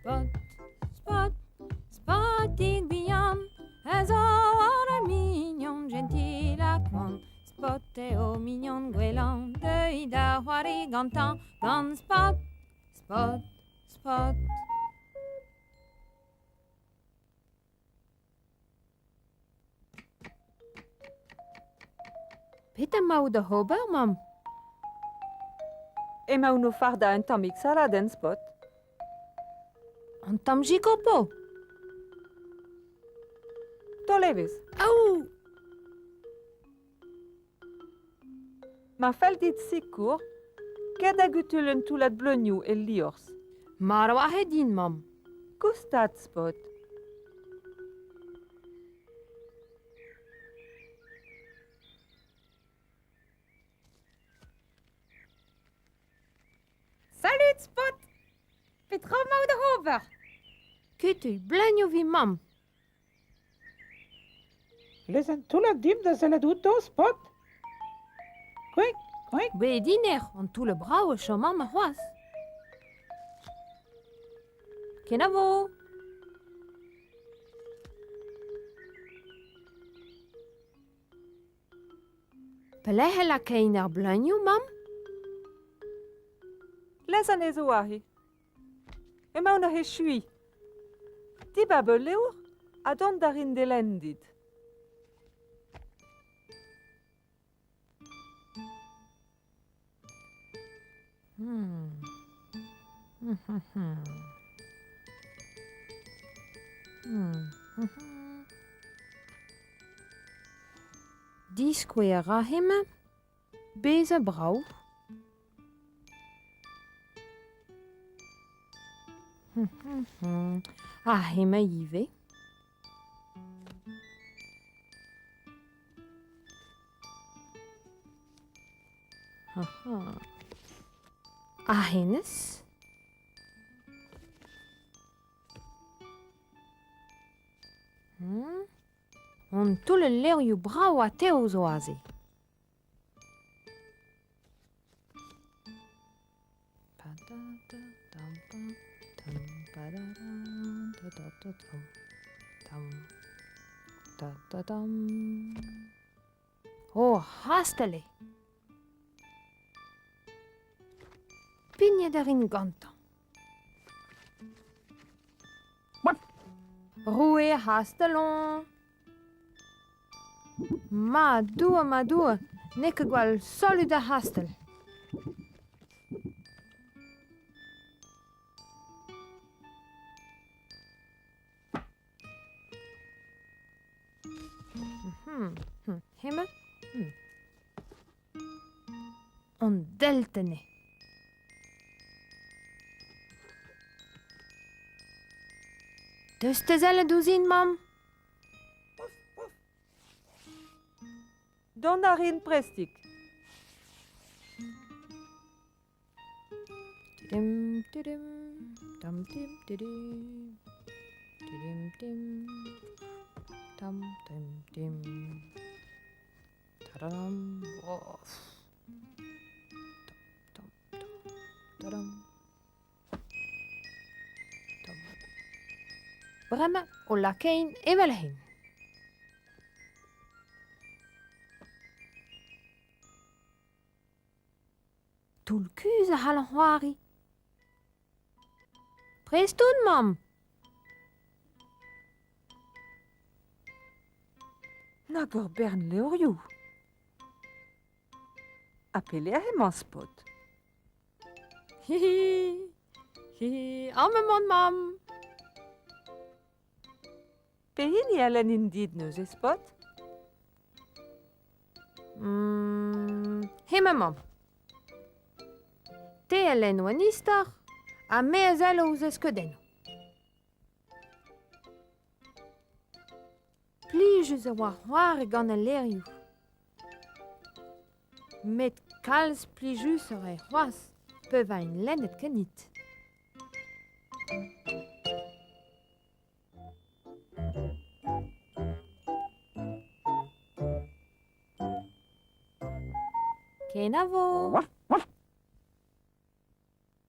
Spot, Spot, Spotig bihan a zo ur mignon jentil ha koant. Spot eo mignon gwellañ, deuit da c'hoari gantañ gant Spot, Spot, Spot. Petra emaout oc'h ober, mamm? Emaon o fardañ un tammig saladenn, Spot. An tamm jikopo? Taol evezh. Aou! Ma fell dit sikour, ket da gutul un toullad bleunioù el liorzh. Marv eo din, mamm. Goustad, Spot. Salud, Spot! Petra emaout oc'h ober? Kutuilh bleunioù evit mamm. Lez un toullad dimp da sellet outo, Spot. Kuik, kuik. Bet dinec'h an toull brav e chom amañ c'hoazh. Kenavo! Pelec'h e lakain ar bleunioù, mamm? Lez anezho aze. Emaon oc'h echuiñ. Dibab ul levr ha dont a rin d'e lenn dit. Diskouez a ra hemañ bezañ brav. Ha hemañ ivez. Ha hennezh? An toull al levrioù brav ha tev zo aze. Oh, c'hastell eo! Pignet a rin gantañ. Roue ar c'hastell on. Ma Doue, ma Doue, n'eo ket gwall solut ar c'hastell. Hemañ An deltenn eo. Deus da sellet ouzhin, mamm. Dont a rin prestik. Tudum, tudum, tam tim tudum, tudum tim, tam tim tim, tadam, oh. Tam, tam, tadam. Tam. Bremañ o lakain evel-hen. Toull-kuzh a c'hallan c'hoari. Prest on, mamm. Nag ur bern levrioù. Ha pelec'h emañ Spot? Hihi, hihi, amañ emaon, mamm. Pehini a lennin dit neuze, Spot? Hemañ mañ. Te a lenno an istor ha me a sello ouzh e skeudennoù. Plijus e oa c'hoari gant al levrioù. Met kalz plijusoc'h eo c'hoazh pevañ lennet ganit. Kenavo!